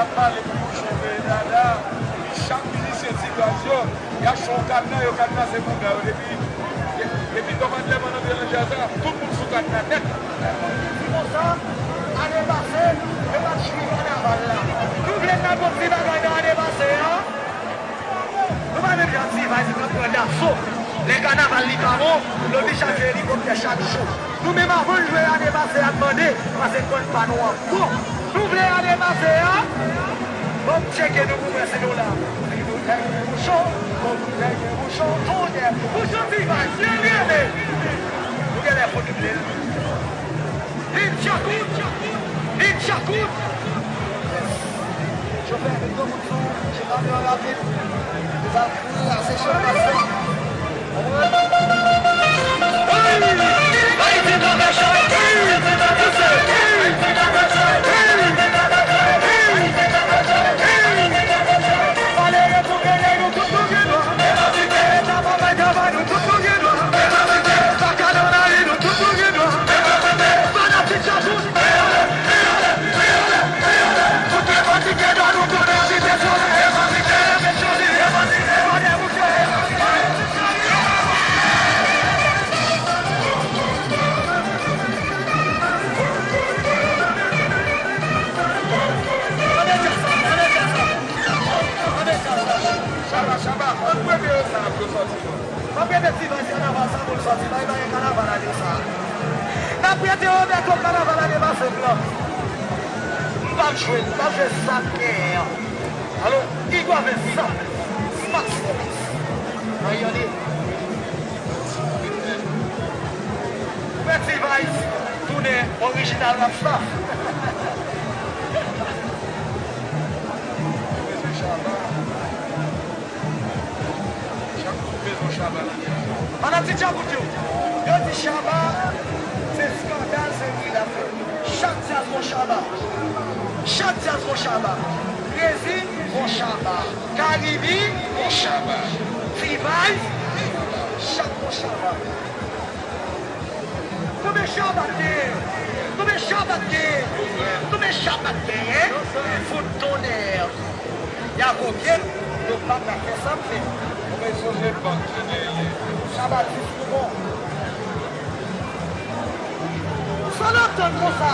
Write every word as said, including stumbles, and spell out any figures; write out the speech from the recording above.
Ap pale pou bouchon veye dada, epi chak mizisyen ti gaz yo, y ap fè yon kadna, yo kadnase bouda yo, epi, epi Tòmadlè pandan te nan djaz la, tout moun sou kadna nèt. Di konsa, ane pase, yo pa t jwi kanaval la. Nou vle n ap bon ti bagay nan ane pase a. Nou pa menm jan T-Vice k ap pran daso. Lè kanaval li pa bon, l oblije ap jwe elikoptè chak jou. Nou menm avan n jwe ane pase a, n mande, paske n konn pa nou an bon. Nou vle ane pase a, bon, tcheke nou pou wè si nou la. Si nou tèyè bouchon, bon, nou tèyè bouchon, tonnè, bouchon T-Vice, byen rele. Nou genlè fout vle l. Vin Djakout! Vin Djakout! Chofè, met gwo bout sou, chita avyon rapid. Li va kouri ase chofè sa. Konprann? Ayiti pa fè cho! Ayiti pa fè cho! Malere pou peye nou tout nou gen dwa. Eta pa bay travay nou tout nou gen dwa. Eta ka nan lari nou tout nou gen dwa. Fanatik sa tout. Tout revandiken dwa nou konnen si te sove. Revandiken, revandiken, revandiken, revandiken. Tande djaz sa, tande djaz sa. Tande djaz sa. Shabba, Shabba, ant premye yo sa ap yo sòti yo. M ap rete T-Vice kanaval sa pou l sòti, bay bay kanaval ane sa. N ap rete Roberto kanaval ane pase blan. M p ap jwe, m p ap jwe sa m genyen an. Alo, Igwe avè sa, smartphones. Nan yande. Mwen T-Vice, tounen orijinal rap staff. Fanatik Djakout yo, yo di Shabba se eskandal, se bri l ap fè. Chak djaz gon Shabba. Chak djaz gon Shabba. Crazy gon Shabba. Karibi gon Shabba. T-Vice, chak gon Shabba. Konbyen Shabba k genyen? Konbyen Shabba k genyen? Konbyen Shabba k genyen? Fout tonnè! Y a konbyen? Yo pa ka fè sa m fè. Ou bezwen sonje bank ki genyen. Shabba dis pou bon. Sa n ap tann konsa?